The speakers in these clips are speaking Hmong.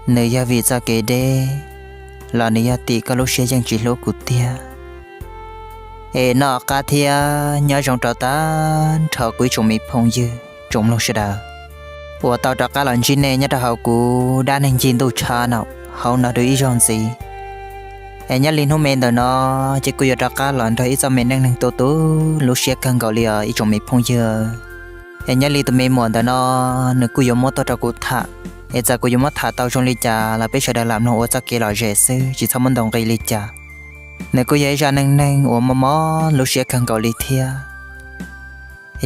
Nws yog vim txoj kev deb, los nws yog tim koj lub siab yeej tsis hlub kuv tiag. Es noj qab thiab nyob zoo rau tag nrho kuv ib tsoom me phooj ywg tsoom mloog sawv daws uas tau rov qab los ntsib nej nyob rau hauv kuv dab neeg ncig ntuj tshav no hauv no dua ib zaug ntxiv. Es nyob li hnub me ntawm no, ces kuv yuav rov qab los nrog ib txoj me neej neeg tu tu lub siab kawg nkaus li os ib tsoom me phooj ywg. Es nyob li tus me muam ntawm no, nws kuj yuav muab tuaj rau kuv tham. Es txawm kuv yuav muab tham tau zoo li cas los peb sawv daws lam mloog ua txoj kev lom zem xwb, tsis txhob muab ntaus nqi li cas. Nws kuj yog ib zaj neej neeg uas mob mob lub siab kawg nkaus li thiab.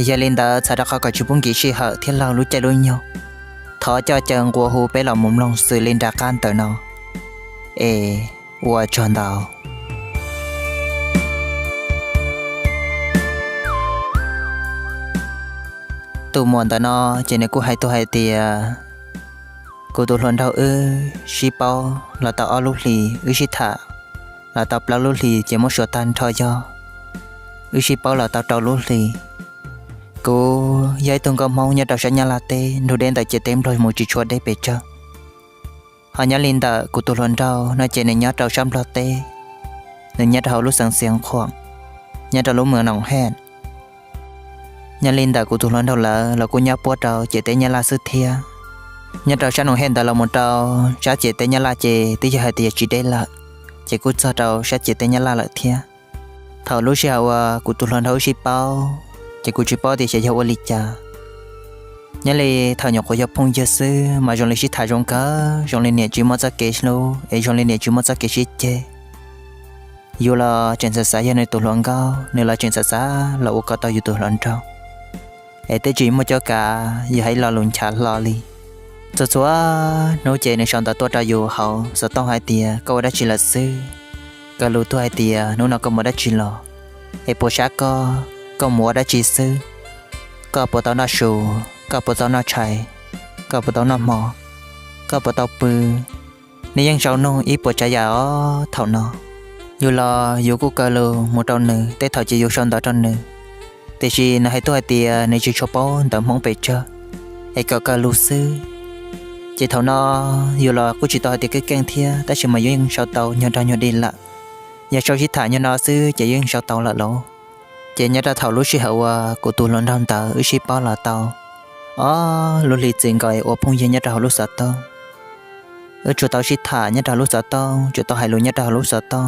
Yog li ntawd txhawm rau qhov kom tsis pub nkim sij hawm thiab laug lub caij lub nyoog, thov coj caw nqua hu peb los mus mloog xws li nram qab ntawm no. Es ua tsaug ntau. Tus muam ntawm no ces nws kuj hais tuaj hais tias, kuv tus hluas nraug wb sib paub los tau ob lub hlis, wb sib tham los tau plaub lub hlis ces muab suav tag nrho yog wb sib paub los tau rau lub hlis. Kuv yog ib tug nkauj Hmoob nyob rau sab Nyab Laj teb, nrug deb ntawm ciam teb Nplog mus tsis tshua deb pes tsawg. Ho nyob li ntawm kuv tus hluas nraug no ces nws nyob rau sab Nplog teb, nws nyob rau hauv lub xeev Xiav Khuam, nyob rau lub moos Noom Hej. Nyob li ntawm kuv tus hluas nraug lawv los kuj nyob puab rau ciam teb Nyab Laj xwb thiab. Nyob rau sab Noom Hej ntawd los mus rau sab ciam teb Nyab Laj ces twb yog hais tias tsis deb lawm, ces kuj txog rau sab ciam teb Nyab Laj lawm thiab. Thaum lub sij hawm uas kuv tus hluas nraug wb sib paub, ces kuv tsis paub tias xyov yog ua li cas. Nyob li thaum nyuam qhuav yog phooj ywg xwb mas zoo li sib tham zoo kawg, zoo li niam txiv muaj txoj kev hlub es zoo li niam txiv muaj txoj kev sib ceg. Yus los tseem xav xav yog nws tus hluas nkauj, nws los tseem xav xav los ua kom tau yus tus hluas nraug, es twb tsis muaj cuab kav yus hais lo lus nchav hlo li. Txhua txhua hnub ces nws sau ntawv tuaj rau yus hauv xov tooj hais tias koj ua dab tsi lawm xwb. Kaw lus tuaj hais tias hnub no koj mus dab tsi los, es puas sab koj, koj mus ua dab tsi xwb, koj puas tau noj su, koj puas tau noj tshais, koj puas tau noj hmo, koj puas tau pw. Nws yeej sau nug ib puas tsav yam os thaum no. Yus los yus kuj kaw lus mus rau nws, tej thaum ces yus sau ntawv rau nws, tiam sis nws hais tuaj hais tias nws tsis tshua paub ntawv Hmoob pes tsawg, es kom kaw lus xwb. Ces thaum no yus los kuj tsis tau hais tias keej keej thiab, tab sis mas yus yeej sau tau nyuag nrog nyuag di lawm. Yog sau sib tham nyuag no xwb ces yus yeej sau tau lawm lauj. Ces nyob rau thaum lub sij hawm uas kuv tus hluas nraug ntawd wb sib paub los tau ob lub hlis txwm nkaus es ua phooj ywg nyob rau hauv lub xov tooj. Wb tsuas tau sib tham nyob rau hauv lub xov tooj, tsuas tau hais lus nyob rau hauv lub xov tooj.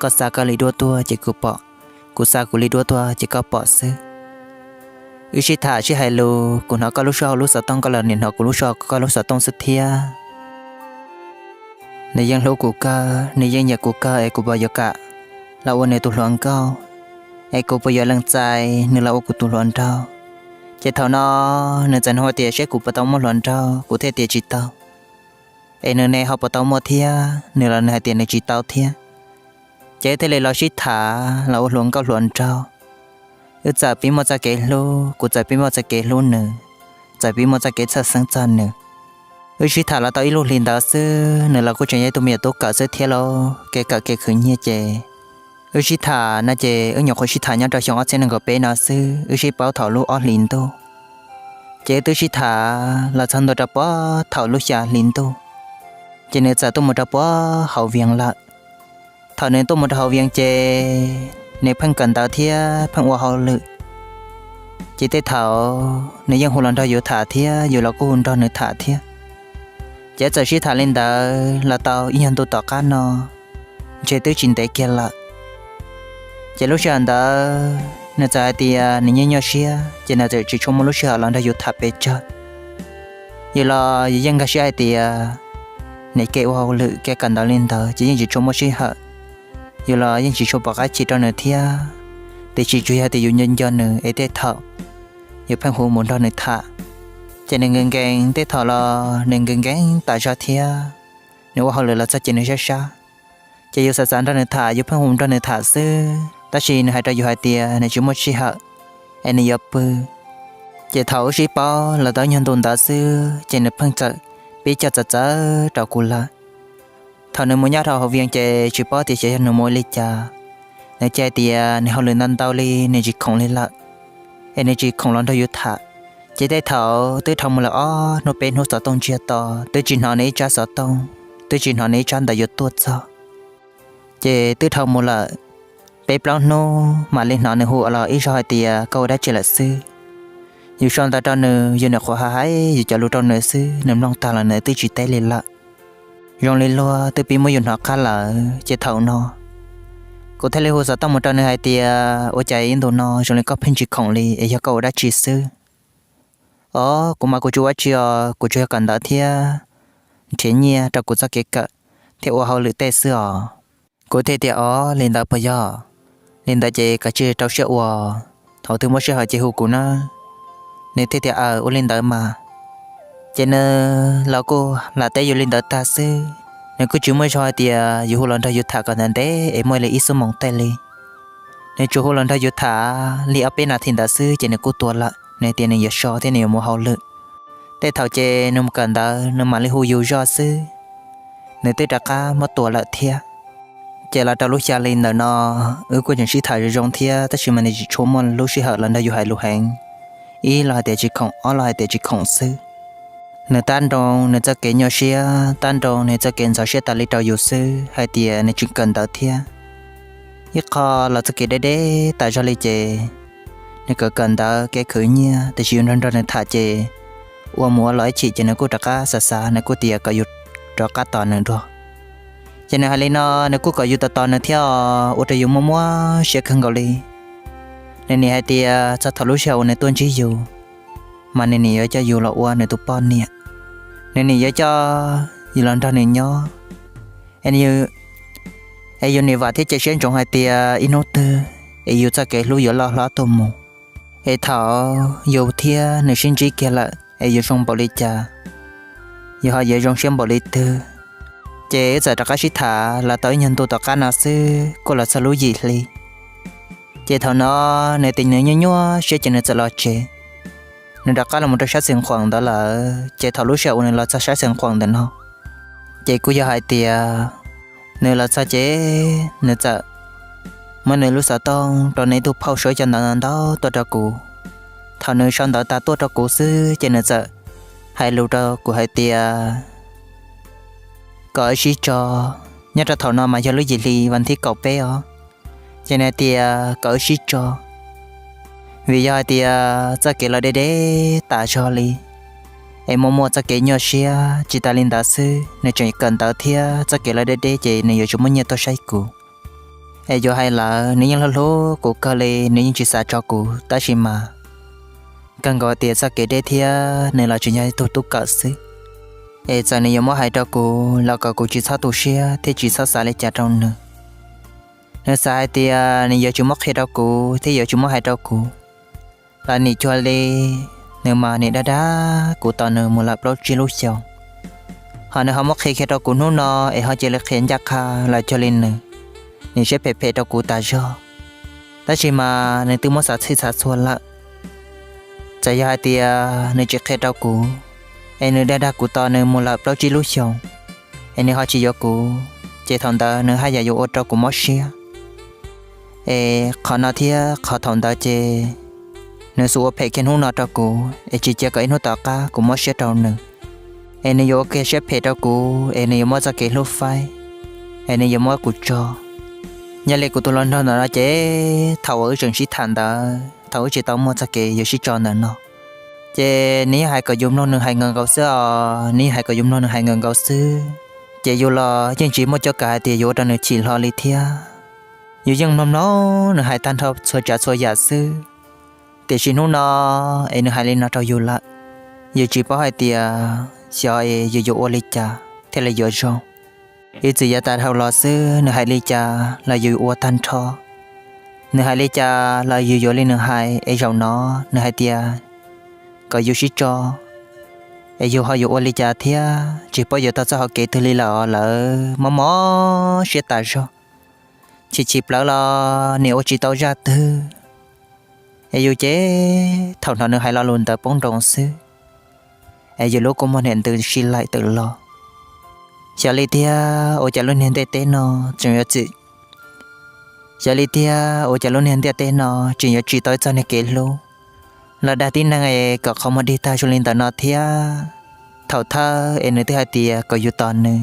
Koj xa koj li duab tuaj ces kuv pom, kuv xa kuv li duab tuaj ces koj pom xwb. Wb sib tham sib hais lus, kuv hnov koj lub suab hauv lub xov tooj, koj los niam hnov kuv lub suab koj lub xov tooj xwb thiab. Nws yeej hlub kuv kawg, nws yeej nyiam kuv kawg es kuv puas yuav kam los ua nws tus hluas nkauj, es kuv puas yuav lees txais nws los ua kuv tus hluas nraug. Ces thaum no nws txawm nug tias seb kuv puas tau muaj hluas nraug, kuv thiaj tias tsis tau. Es nws ne ho puas tau muaj thiab, nws los nws hais tias nws tsis tau thiab. Ces wb thiaj li los sib tham los ua hluas nkauj hluas nraug. Wb txawm pib muaj txoj kev hlub, kuv txawm pib muaj txoj kev hlub nws, txawm pib muaj txoj kev txhawj xeeb txog nws. Wb sib tham los tau ib lub hlis ntawd xwb, nws los kuj tseem yog ib tug me nyuam tub kawm xwb thiab lauj, kev kawm kev khwv nyiaj ces wb sib tham no ces wb nyuam qhuav sib tham nyob rau xyoo ob txhiab nees nkaum peb no xwb, wb sib paub thaum lub ob hlis ntuj. Ces wb twb sib tham los txog ntua rau puag thaum lub xya hli ntuj, ces nws txawm tuaj mus rau puag hauv Vias lawm. Thaum nws tuaj mus rau hauv Vias ces nws pheej kawm ntawv thiab pheej ua hauj lwm. Ces tej thaum nws yeej hu los nrog yus tham thiab yus los kuj hu nrog nws tham thiab. Ces txawm sib tham li ntawd los tau ib nyuag ntu tom qab no, ntshe twb tsis ntev kiag lawm. Ces lub sij hawm ntawd nws txawm hais tias nws nyuaj nyuaj siab ces nws txawm tsis tshua muaj lub sij hawm los nrog yus tham pes tsawg. Yus los yus yeej nkag siab hais tias nws kev ua hauj lwm kev kawm ntawv li ntawd ces yeej tsis tshua muaj sij hawm. Yus los yeej tsis tshua pom qab chim rau nws thiab, tiam sis tsuas yog tias yus nco nco nws es tej thaum yus pheej hu mus nrog nws tham. Ces nws nkees nkees, tej thaum los nws nkees nkees tas zog thiab, nws ua hauj lwm los txog ces nws sab sab. Ces yus xav xav nrog nws tham, yus pheej hu nrog nws tham xwb, tab sis nws hais rau yus hais tias nws tsis muaj sij hawm es nws yuav pw. Ces thaum wb sib paub los tau nyuag ntu ntawd xwb ces nws pheej txawm pib cog txawv txawv rau kuv lawm. Thaum nws mus nyob rau hauv Vias ces tsis paub tias xyov yog nws mus ua li cas, nws cia hais tias nws hauj lwm ntau ntau li nws tsis khoom li lawm, es nws tsis khoom los nrog yus tham. Ces tej thaum twb dhau mus lawm ob hnub peb hnub xov tooj ntsiag to, twb tsis hnov nws ib tsab xov tooj, twb tsis hnov nws ib tsab ntawv yuav tuaj txog. Ces twb dhau mus lawm peb plaub hnub mam li hnov nws hu los ib zaug hais tias koj ua dab tsi lawm xwb. Yus sau ntawv rau nws, yus nyuam qhuav hais yus cov lus rau nws xwb, nws mloog tag los nws twb tsis teb li lawm. Zoo li luag twb pib muab yus hnov qab lawm, ces thaum no kuv thiaj li hu xov tooj mus rau nws hais tias ua cas ib ntus no zoo li koj pheej tsis khoom li es yog koj ua dab tsi xwb? Os, kuv mas kuv tsis ua tsi os, kuv tsuas yog kawm ntawv thiab nrhiav nyiaj rau kuv txoj kev kawm thiab ua hauj lwm tej xwb os. Kuv thiaj tias, Os, li ntawd puas yog? Li ntawd ces kav tsij rau siab ua, thaum twg muaj sij hawm ces hu kuv na. Nws thiaj tias, Aws, ua li ntawd mas. Ces nws los kuj lam teb yus li ntawd tag xwb. Nws kuj tsis muaj zog hais tias yus hu los nrog yus tham kom ntev ntev es muaj li ib xuab moos tej li. Nws tsuas hu los nrog yus tham li ob peb nas this ntawd xwb ces nws kuj tuav lawm, nws tias nws yuav so thiab nws yuav mus hauj lwm. Tej thaum ces nws mus kawm ntawv nws mam li hu yus zoj xwb, nws twb rov qab muab tuav lawm thiab. Ces los rau lub xya hli ntawm no, wb kuj tseem sib tham zoo zoo thiab tab sis mas nws tsis tshua muaj lub sij hawm los nrog yus hais lus heev. Ib los hais tias tsis khoom, ob los hais tias tsis khoom xwb. Nws tab nroo nws txoj kev nyuaj siab, tab nroo nws txoj kev ntxhov siab tas li rau yus xwb hais tias nws tseem kawm ntawv thiab. Ib qho los txoj kev deb deb tas zog li ces nws kawm kawm ntawv kev khwv nyiaj, tiam sis yus nrog nrog nws tham ces ua mus ua los ib chim ces nws kuj rov qab xav xav, nws kuj tias kom yus rov qab tos nws dua. Ces nws hais li no, nws kuj kom yus tos tos nws thiab, ua rau yus muaj muaj siab kawg nkaus li. Nws nim hais tias txog thaum lub sij hawm uas nws tuaj ntsib yus, mas nws nim yuav coj yus los ua nws tus poj niam, nws nim yuav coj yus los nrog nws nyob. Es yus nim vam thiab cia siab ntsoov hais tias ib hnub twg es yus txoj kev hlub yuav loj hlob tuaj mus, es thaum yus thiab nws sib ntsib kiag lawm es yuav zoo npaum li cas, yus ho yuav zoo siab npaum li twg. Ces wb txawm rov qab sib tham los tau ib nyuag ntu tom qab no xwb kuj los txog lub yim hli. Ces thaum no nws tias nws nyuaj nyuaj siab ces nws txawm los tsev. Nws rov qab los mus rau sab Xeev Khuam ntawd lawm, ces thaum lub sij hawm uas nws los txog sab Xeev Khuam ntawm no, ces kuj yog hais tias nws los txog ces nws txawm muab nws lub xov tooj rau nws ib tug phauj sau cov ntawv ntau tuaj rau kuv. Thaum nws sau ntawv tas tuaj rau kuv xwb ces nws txawm hais lus rau kuv hais tias kom wb sib tso. Nyob rau thaum no mas yog lub yim hli vas thib kaum peb os, ces nws tias kom wb sib tso, vim yog hais tias txoj kev los deb deb tas zog li, es muaj muaj txoj kev nyuaj siab. Tsis tas li ntawd xwb, nws tseem kawm ntawv thiab txoj kev los deb deb ces nws yuav tsis muaj nyiaj tuaj saib kuv. Es yuav hais lawm, nws yeej hlub hlub kuv kawg li, nws yeej tsis xav tso kuv, tab sis mas kawg nkaus tias txoj kev deb thiab nws los tseem yog ib tug tub kawm xwb. Es txawm nws yuav muab hais rau kuv los kom kuv tsis txhob tu siab thiab tsis txhob xav li cas rau nws. Nws xav hais tias nws yuav tsis muab qhia rau kuv thiab yuav tsis muab hais rau kuv los nim cuag li, nws mas nim dag dag kuv tos nws mus lawm plaub tsib lub xyoos. Ho nws ho muab qhia kiag rau kuv hnub no es ho cia li qhia ncaj qha los cuag li nws nim siab phem phem rau kuv tas zog. Tab sis mas nws twb muab xav txhij xav txhua lawm. Txawm yog hais tias nws tsis qhia rau kuv, es nws dag dag kuv tos nws mus lawm plaub tsib lub xyoos, es nws ho tsis yuav kuv, ces thaum ntawd nws haj yam yuav ua rau kuv mob siab. Es qhov no thiab qhov thaum ntawd ces nws xub ua phem kiag hnub no rau kuv es tsis cia kom ib hnub tom qab kuv mob siab rau nws. Es nws yuav ua kiag siab phem rau kuv, es nws yuav muab txoj kev hlub faib, es nws yuav muab kuv tso. Yog li kuv tus hluas nraug ntawm no ces thaum uas wb tseem sib tham ntawd, thaum wb tsis tau muaj txoj kev yuav sib tso ntawm no, ces nws yeej hais kom yus mloog nws hais nkaus nkaus xwb os, nws yeej hais kom yus mloog nws hais nkaus nkaus xwb. Ces yus los yeej tsis muaj cuab kav hais tias yuav ua rau nws chim hlo li thiab. Yus yeej mloog mloog nws hais tag nrho txhua tsav txhua yam xwb. Tiam sis hnub no es nws hais li no rau yus lawm, yus tsis paub hais tias xyov es yus yuav ua li cas thiaj li yuav zoo. Ib txwm yav tas dhau los xwb, nws hais li cas los yus ua tag nrho. Nws hais li cas los yus yuav li nws hais, es zaum no nws hais tias kom yus sib tso, es yus ho yuav ua li cas thiab, tsis paub yuav taug txoj hauv kev twg li lawm os. Lawv mob mob siab tas zog, chim chim plawv los nim ua tsis tau zaj twg. Es yus ces thaum hnov nws hais lo lus ntawd poob nroos xwb, es yus lub kua muag niam ntws si laim tawm los. Xyov li tiag ua cas lub niag ntiaj teb no tseem yuav txi, xyov li tiag ua cas lub niag ntiaj teb no tseem yuav tsim tau ib txoj niag kev hlub los dag tib neeg es kom qhov muag dig tag zoo li ntawm no thiab. Thaum thawj es nws twb hais tias kom yus tos nws,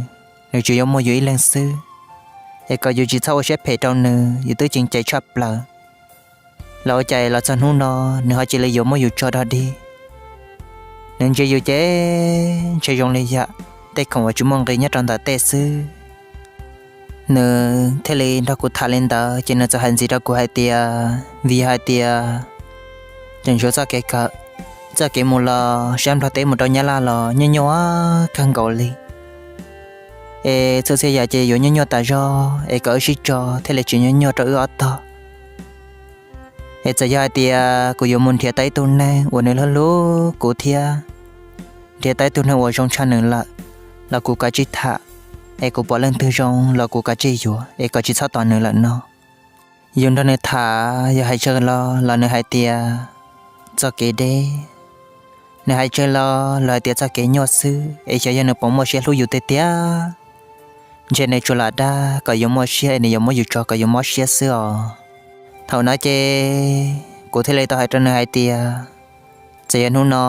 nws tsuas yuav muaj yus ib leeg xwb, es kom yus tsis txhob ua siab phem rau nws, yus twb ceev cai tshaj plaws. Los ua cas los txog hnub no nws ho cia li yuav muab yus tso dog dig. Nws ntsia yus ces ntshe zoo li yam tej khoom uas tsis muaj nqis nyob rau ntawm tej xwb. Nws thiaj li nrog kuv tham li ntawd ces nws txawm hais ntxiv rau kuv hais tias vim yog hais tias tseem tshuav txoj kev kawm, txoj kev mus los sab Nplog teb mus rau Nyab Laj los nyuaj nyuaj kawg nkaus li. Es txhua txhia yam ces yuav nyuaj nyuaj tas zog es kom wb sib tso thiaj li tsis nyuaj nyuaj rau wb ob tog. Es txawm yog hais tias kuv yuav mus nrhiav tau ib tug neeg uas nws hlub hlub kuv thiab nrhiav tau ib tug neeg uas zoo tshaj nws lawm los kuv kav tsij tham, es kuv pom leej twg zoo los kuv kav tsij yuav es kom tsis txhob tos nws lawm no. Yus nrog nws tham yog hais tsawg los los nws hais tias txoj kev deb, nws hais tsawg los los hais tias txoj kev nyuaj xwb es xyov yog nws puas muaj siab hlub yus tiag tiag. Ntshe nws tsuas lam dag kom yus muaj siab es nws yuav muab yus tso kom yus mob siab xwb os. Thaum no ces kuv thiaj li tau hais rau nws hais tias txawm yog hnub no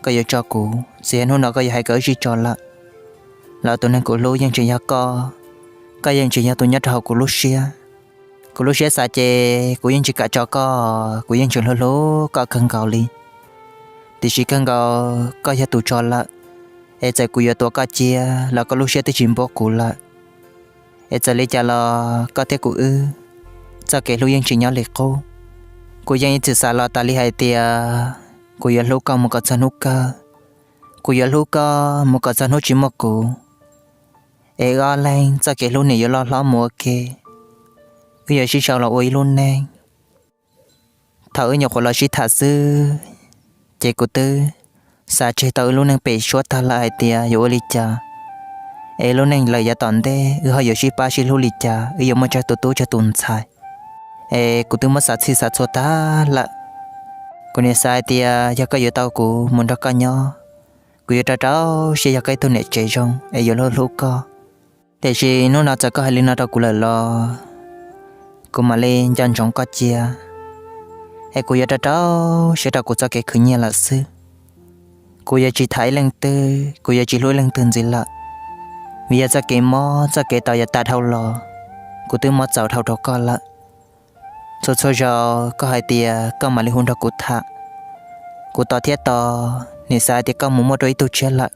koj yuav tso kuv, txawm yog hnub no koj yuav hais kom wb sib tso lawm, los tus neeg kuv hlub yeej tseem yog koj, koj yeej tseem yog tus nyob rau hauv kuv lub siab. Kuv lub siab xav ces kuv yeej tsis kam tso koj, kuv yeej tseem hlub hlub koj kawg nkaus li. Tiam sis kawg nkaus koj yog tus tso lawm, es txawm kuv yuav tuav koj cia los koj lub siab twb tsis npuab kuv lawm. Es txawm li cas los koj thiab kuv wb txoj kev hlub yeej tseem nyob li qub. Kuv yeej ib txwm xav los tas li hais tias kuv yuav hlub koj mus kom txog hnub kawg, kuv yuav hlub koj mus kom txog hnub tsis muaj kuv. Es wb ob leeg txoj kev hlub nim yuav loj hlob mus ua ke, wb yuav sib sau los ua ib lub neej. Thaum wb nyuam qhuav los sib tham xwb, ces kuv twb xav tseg tau wb lub neej pem suab tag lawm hais tias yuav ua li cas, es lub neej lawm yav tom ntej wb ho yuav sib pab sib hlub li cas, wb yuav muaj tsawg tus tub tsawg tus ntxhais. Es kuv twb muab xav txhij xav txhua tag lawm. Kuv nim xav hais tias yog koj yuav tau kuv mus nrog koj nyob, kuv yuav rau rau siab yog koj ib tug niam tsev zoo es yuav hlub hlub koj. Tiam sis hnub no txawm koj hais li no rau kuv lawm los kuv mam li nco ntsoov koj cia, es kuv yuav rau rau siab rau kuv txoj kev khwv nyiaj lawm xwb. Kuv yuav tsis tham ib leej twg, kuv yuav tsis hlub ib leej twg ntxiv lawm, vim yog txoj kev mob txoj kev tau yav tas dhau los kuv twb muab txaus dhau rau koj lawm. Txhua txhua zaus koj hais tias koj mam li hu nrog kuv tham, kuv tos thiab tos, nim xav hais tias koj mus muaj dua ib tug tshiab lawm,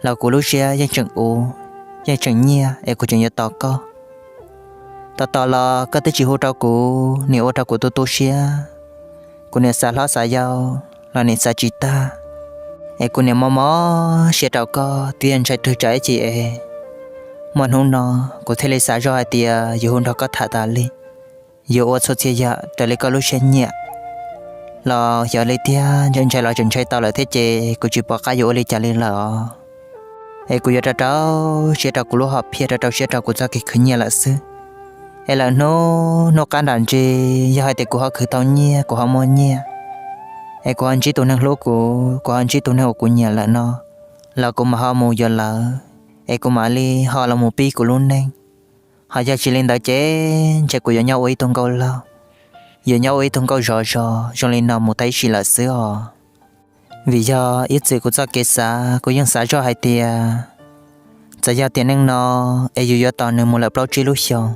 los kuv lub siab yeej tseem uv, yeej tseem nyiaj es kuv tseem yuav tos koj. Tos tos los koj twb tsis hu rau kuv, nim ua rau kuv tu tu siab. Kuv nim xav hlob xav yau los nim xav tsis tag, es kuv nim mob mob siab rau koj twb yog ntshai twg tsam ib chim es muaj hnub no kuv thiaj li xav zoj hais tias yuav hu nrog koj tham tas li, yuav ua txhua txhia yam raws li koj lub siab nyiam. Los xyov li tiag, ntshai ntshai los tseem ntshai tau lawm thiab ces kuv tsis pom qab yuav ua li cas li lawm os. Es kuv yuav rau rau siab rau kuv lub hom phiaj, rau rau siab rau kuv txoj kev khwv nyiaj lawm xwb. Es lawm hnub hnub qab nram ntsis yog hais tias kuv ho khwv tau nyiaj, kuv ho muaj nyiaj, es kuv ho ntsib tus neeg hlub kuv, kuv ho ntsib tus neeg uas kuv nyiam lawm no, los kuv mam ho mus yuav lawv, es kuv mam li ho los mus pib kuv lub neej. Ho yog tsis li ntawd ces ntshe kuv yuav nyob ua ib tug nkauj laug, yuav nyob ua ib tug nkauj zov zos zoo li no mus tag ib sim lawm xwb os. Vim yog ib txwm kuv txoj kev xav kuv yeej xav zoj hais tias txawm yog tiam neej no es yus yuav tos nws mus lawm plaub tsib lub xyoos,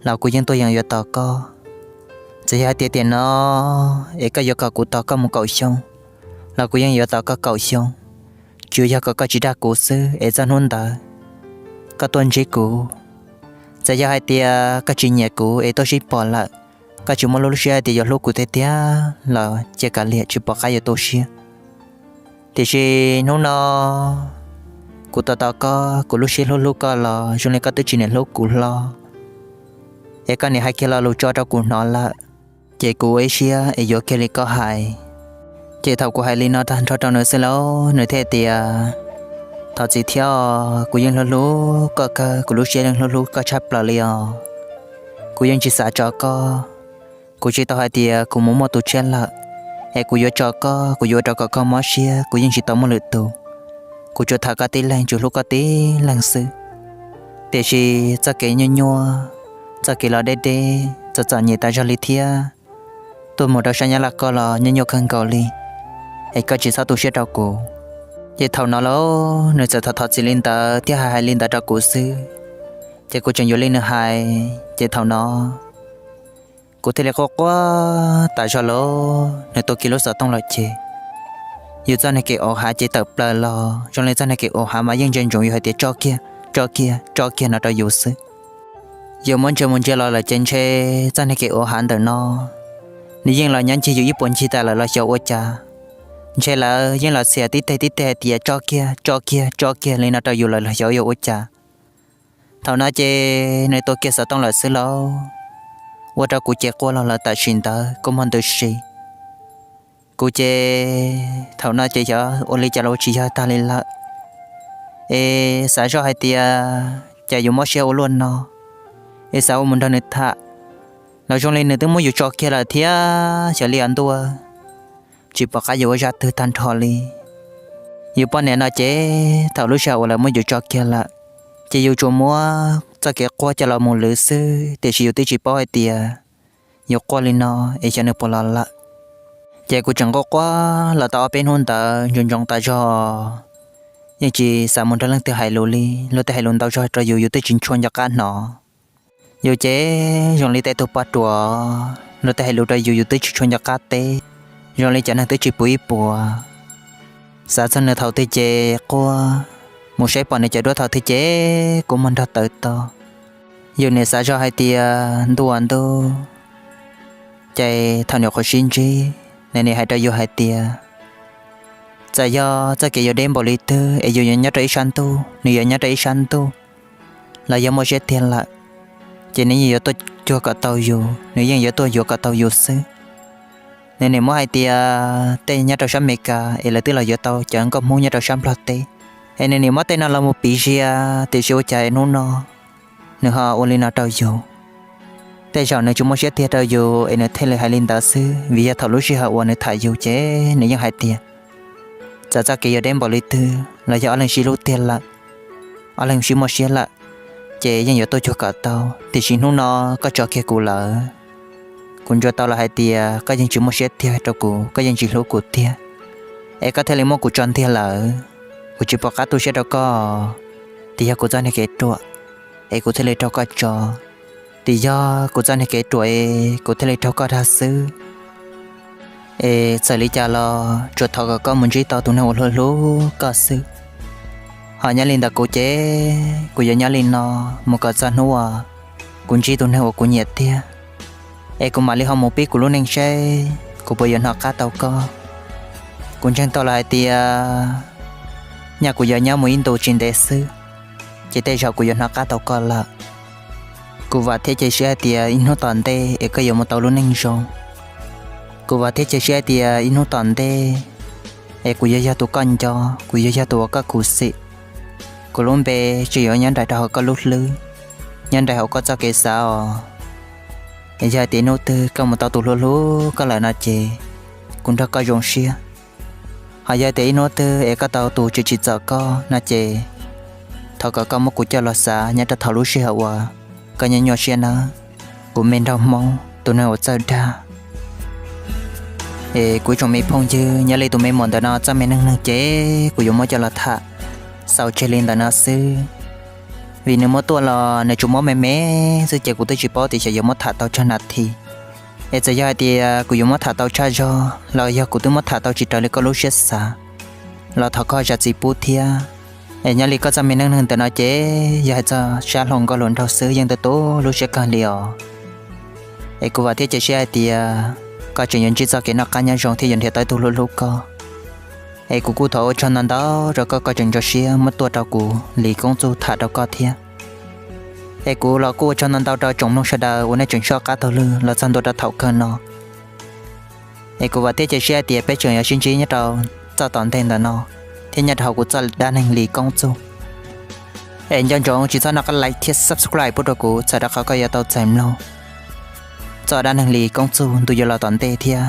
los kuv yeej tuaj yeem yuav tos koj. Txawm yog hais tias tiam no es koj yuav kom kuv tos koj mus kaum xyoo, los kuv yeej yuav tos koj kaum xyoo, tsuas yog kom koj tsis dag kuv xwb es txog hnub ntawd koj tuaj ntsib kuv. Txawm yog hais tias koj tsis nyiam kuv es tuaj sib pom lawm, koj tsis muaj lub siab hais tias yuav hlub kuv tiag tiag los cia kav liam, tsis pom qab yuav tu siab. Tiam sis hnub no kuv tos tos koj, kuv lub siab hlub hlub koj los zoo li koj twb tsis niam hlub kuv hlo, es koj niam hais kiag lo lus tso rau kuv hnov lawm, ces kuv ua ib siab es yuav kiag li koj hais. Ces thaum kuv hais li no tag nrho rau nws xwb lauj, nws thiaj tias, thov txim thiab os, kuv yeej hlub hlub koj kawg, kuv lub siab yeej hlub hlub koj tshaj plaws li os. Kuv yeej tsis xav tso koj. Kuv tsis tau hais tias kuv mus muaj tus tshiab lawm, es kuv yuav tso koj, kuv yuav ua rau kom koj mob siab, kuv yeej tsis tau muaj lwm tus. Kuv tsuas tham koj tib leeg, tsuas hlub koj tib leeg xwb. Tiam sis txoj kev nyuaj nyuaj, txoj kev los deb deb, txom txom nyem tas zog li thiab, tuaj mus rau sab Nyab Laj koj los nyuaj nyuaj kawg nkaus li, es koj tsis txhob tu siab rau kuv. Ces thaum no los nws txawm thov thov txim li ntawd thiab hais hais li ntawd rau kuv xwb. Ces kuv tseem yuav li nws hais, ces thaum no kuv thiaj li quaj quaj tas zog los nws tua kiag lub xov tooj los ces yus txoj niag kev ua hav ces tawm plaws los zoo li txoj niag kev ua hav mas yeej ntsia ntsoov yus hais tias tso kiag, tso kiag, tso kiag no rau yus xwb. Yus muab ntsia mus ntsia los lawm ces ntshe txoj niag kev ua hav ntawm no nws yeej los nyob ncig yus ib puas ncig tas lawm los xyov ua cas. Ntshe lawv yeej los txhiam tib teg tib teg hais tias tso kiag, tso kiag, tso kiag li no rau yus lawm los xyov yuav ua cas. Thaum no ces nws tua kiag xov tooj lawm xwb lauj, ua rau kuv ces quaj los lawm tam sim ntawd kuj muaj ntws si. Kuv ces thaum no ces xyov ua li cas los tsis yog tag li lawm. Es xav zoj hais tias cas yus mob siab ua luaj no, es xav ua mus nrog nws tham los zoo li nws twb muab yus tso kiag lawm thiab xyov li os ntuj, tsis pom qab yuav ua zaj twg tag nrho li. Yus poj niam no ces thaum lub sij hawm uas lawv muab yus tso kiag lawm, ces yus tsuas muab txoj kev quaj coj los mus lwv xwb, tiam sis yus twb tsis paub hais tias yus quaj li no es xyov nws puas los lawm. Ces kuv tseem quaj quaj los tau ob peb hnub ntawd ntsoov ntsoov tas zog, yeej tsis xav mus nrog leej twg hais lus li. Luag tej hais lus ntau zog rau yus, yus twb tsis tshua nco qab hnov. Yus ces zoo li tej tug poj ruam, luag tej hais lus rau yus, yus twb tsis tshua nco qab teb, zoo li cov neeg twb tsis pum ib puas. Xav txog nws thaum twg ces quaj, mus saib pom nws cov duab thaum twg ces kuv muag nrog tawv to. Yus nim xav zoj hais tias ntuj ua ntuj, ces thaum nyuam qhuav sib ntsib, nws nim hais rau yus hais tias txawm yog txoj kev yuav deb npaum li twg es yus yuav nyob rau ib sab ntuj, nws yuav nyob rau ib sab ntuj, los yog muaj siab tiag lawm, ces nws yeej yuav tuaj cuag kom tau yus, nws yeej yuav tuaj yuav kom tau yus xwb. Nws nim muab hais tias tej nyob rau sab Amelikas es lawv twb los yuav tau cov nkauj Hmoob nyob rau sab Nplog teb, es nws nim muab tej no los mus piv zia, tiam sis ua cas hnub no nws ho ua li no rau yus. Tej zaum nws tsis muaj siab tiag rau yus es nws thiaj li hais li ntawd xwb, vim yog thaum lub sij hawm uas nws tham yus ces nws yeej hais tias txawm txoj kev yuav deb npaum li twg los yog ob leeg sib hlub tiag lawm, ob leeg sib muaj siab lawm, ces yeej yuav tuaj cuag kom tau, tiam sis hnub no koj tso kiag kuv lawm. Kuv ntsuas tau los hais tias koj yeej tsis muaj siab tiag rau kuv, koj yeej tsis hlub kuv tiag, es koj thiaj li muab kuv tso ntiag lawm. Kuv tsis pom qab tu siab rau koj, twb yog kuv txoj niag kev ruam es kuv thiaj li raug koj tso, twb yog kuv txoj niag kev ruam es kuv thiaj li raug koj dag xwb. Es txawm li cas los tsuas thov kom koj mus ntsib tau tus neeg uas hlub hlub koj xwb. Ho nyob li ntawm kuv ces kuv yuav nyob li no mus kom txog hnub uas kuv ntsib tus neeg uas kuv nyiam tiag, es kuv mam li ho mus pib kuv lub neej seb kuv puas yuav hnov qab tau koj. Kuv ntseeg tau los hais tias nyaj kuv yuav nyob mus ib ntus tsis ntev xwb, ces tej zaum kuv yuav hnov qab tau koj lawm. Kuv vam thiab cia siab hais tias ib hnub tom ntej es koj yuav mus tau lub neej zoo. Kuv vam thiab cia siab hais tias ib hnub tom ntej es kuv yuav yog tus koj nco, kuv yuav yog tus uas koj khuv xim. Kuv lub npe tseem yuav nyob nraim rau hauv koj lub hlwb, nyob nraim hauv koj txoj kev xav os. Es yog hais tias hnub twg koj mus tau tus hlub hlub koj lawm no ces kuv nrog koj zoo siab. Ho yog tias ib hnub twg es koj tau tus tsis tsim txom koj no ces thov kom koj muab kuv coj los xav nyob rau thaum lub sij hawm uas koj nyuaj nyuaj siab nawb, kuv me nraug Hmoob tus neeg uas txawj dag. Es kuv tsoom me phooj ywg, nyob li tus me muam ntawm no txoj me neej neeg ces kuv yuav muab coj los tham xaus tseg li ntawm no xwb. Vim nws muab tuaj los nws tsuas muab me me xwb ces kuv twb tsis paub tias xyov yuav muab tham tau tsawg nas this. Es txawm yog hais tias kuv yuav muab tham tau tshaj zog los yog kuv twb muab tham tau tsis raws li koj lub siab xav los thov koj zam txim pub thiab. Es nyob li koj txoj me neej neeg ntawm no ces yog hais txog sab hluas nkauj hluas nraug xwb yeej tu tu lub siab kawg li os. Es kuv vam thiab cia siab hais tias koj tseem yuav ntsib txoj kev noj qab nyob zoo thiab yuav nrhiav tau ib tug hlub hlub koj. Es kuv kuj thov ua tsaug ntau ntau rau koj, koj tseem ntso siab muab tuaj rau kuv Lis Koob Txuj tham rau koj thiab. Es kuv los kuj ua tsaug ntau ntau rau tsoom mloog sawv daws uas nej tseem soj qab taug lw los txog ntua rau thaum kawg no. Es kuv vam thiab cia siab hais tias peb tseem yuav sib ntsib nyob rau txoj tom ntej ntawm no thiab nyob rau hauv kuv txoj dab neeg Lis Koob Txuj. Es nco ntsoov tsis txhob noj qab like thiab subscribe pub rau kuv txhawm rau qhov koj yuav tau txais mloog txoj dab neeg Lis Koob Txuj ntu yuav los tom ntej thiab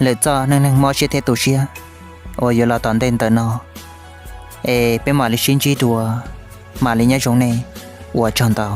lwm txoj neej neeg mob siab thiab tu siab uas yuav los tom ntej ntawm no. Es peb mam li sib ntsib dua, mam li nyob zoo nej, ua tsaug ntau.